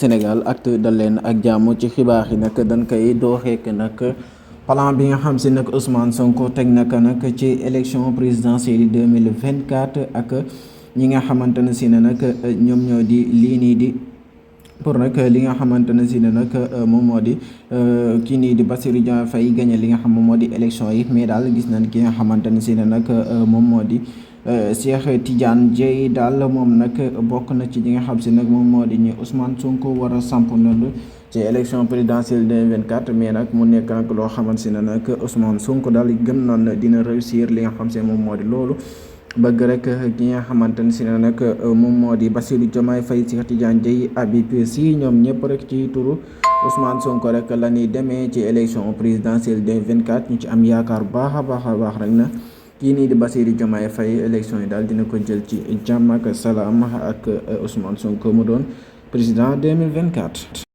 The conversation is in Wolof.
Sénégal Actu dal leen ak jàmm ci xibaar yi nag dañ koy dooxeek nag plan bi nga xam si nag Ousmane Sonko teg naka nag ci élection présidentielle 2024 ak ñi nga xamante ne si ne nag ñoom ñoo di lii nii di pour nag li nga xamante ne si ne nag moom moo di kii nii di Bassirou Diomaye Faye gagné li nga xam moom moo di élection yi mais daal gis nañ ki nga xamante ne si ne nag moom moo di Cheikh Tidiane Dièye daal moom nag bokk na ci ñi nga xam si nag moom moo di ñu Ousmane Sonko war a samp ndënd ci élection présidentielle 2024 mais nag mu nekk nag loo xamante ne nag Ousmane Sonko daal gëm noon dina réussir li nga xam si moom moo di loolu bëgg rek ki nga xamante ne si ne nag moom moo di Bassirou Diomaye Faye Cheikh Tidiane Dièye Habib Sy ñoom ñëpp rek ci turu Ousmane Sonko rek la ñuy demee ci élection présidentielle 2024 ñu ci am yaakaar baax a baax rek na kii nii di Bassirou Diomaye Faye élection yi daal dina ko jël ci jàmm ak salaam ak Ousmane Sonko mu doon président 2024.